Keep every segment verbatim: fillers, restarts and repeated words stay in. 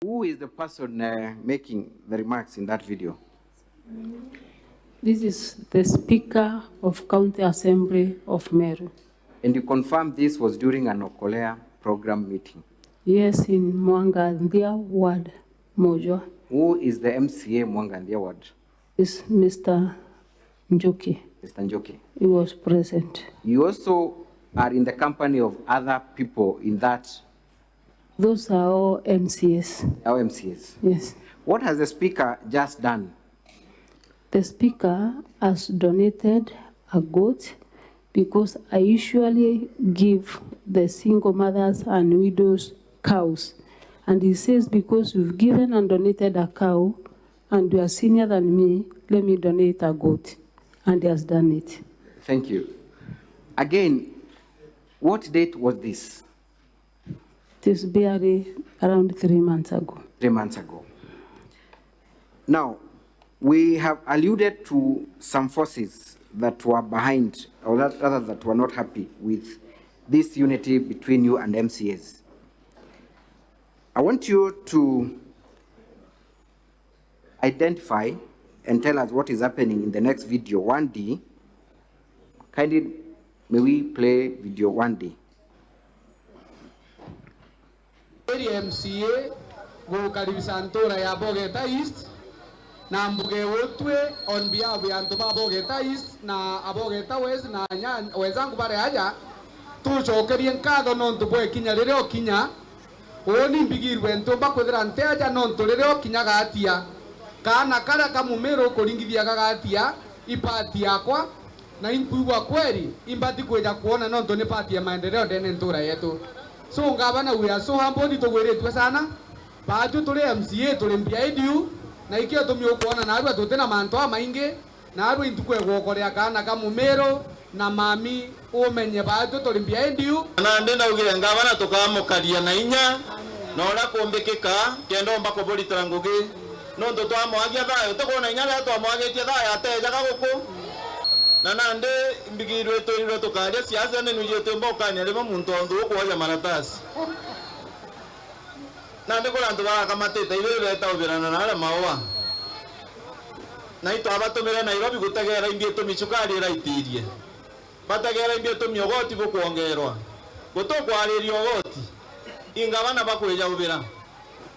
Who is the person uh, making the remarks in that video? This is the Speaker of County Assembly of Meru. And you confirm this was during an Okolea program meeting? Yes, in Mwanganthia ward, Mujwa. Who is the M C A Mwanganthia ward? Is Mister Njuki. Mister Njoki. He was present. You also are in the company of other people in that. Those are all M C As. Our M C As. Yes. What has the speaker just done? The speaker has donated a goat because I usually give the single mothers and widows cows. And he says, "Because you've given and donated a cow and you are senior than me, let me donate a goat." And he has done it. Thank you. Again, what date was this? It is barely around three months ago. Three months ago. Now, we have alluded to some forces that were behind, or that, rather, that were not happy with this unity between you and M C As. I want you to identify and tell us what is happening in the next video, one D. Kindly, may we play video one D. Eri M C A gukaribisa ntura ya Bogeta East na mbuge utwe on behalf ya antu ba Bogeta East na Abogeta West na nya wenzangu bare aja, tucokerie nkatho nontu bwa ikinya riria ukinya. Uuni mbigirwe ntiumba kwithira nti aja nontu riria ukinya gatia, kaana karia ka Mumiru ukuringithia gagatia, i part yakwa, na inkwigua kweri imbati kwija kwona nontu ni part ya maendeleo ndene ntura yetu. So ngavana, we are so humbled, tugwiritue sana. Baatwi turi M C A turi behind you, na ikio tumi ukwona narua tuti na mantu amaingi, narua intuku egwokorea kaana ka Mumiru na mami umenye baatwi turi behind you. Nandi ndaugire ngavana tukamukaria na inya na uria kumbikika kenda umba kuburitira ngugi, nontu twamwagia thayu, tukwona inya riria twamwagitie thayu atejaga guku. Na nandi mbigirwe itwirirwe tukaria siasa, ni nwijite mbokania rimwe muntu onthu ukwoja maratasi. Nandi kuri antu barakamatite irio ibeta ubirana na aria maua. Na itwabatumire Nairobi gutegera imbi itumi cukari iraitirie. Bategera imbi itumi ugoti bukwongerwa. Gutukwariria ugoti. Ingavana bakwija ubira.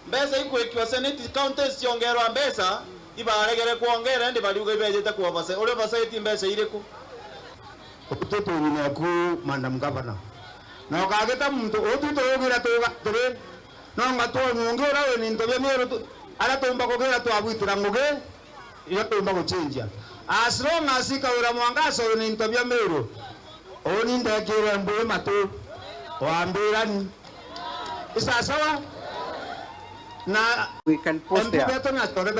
Mbeca ikwikiwa Senate, counties ciongerwa mbeca, ibaregere kwongera, indi bariuga ibejete ku oversight. Uri oversight mbeca iriku? Utwi turi naku, Madam Governor. Na ukagita muntu, utwi turugira tuga atiri, no ngatwoni ungi uria wi ninto bia Miru tu-, aria tumba kugira twabwitira ngugi, iria tumba guchenjia. As long as ikawira mwangaso wi ninto bia Miru, uni ndekire mbui matu, wambirani. Isasawa? Na We can pause M P there. betu na acore betu.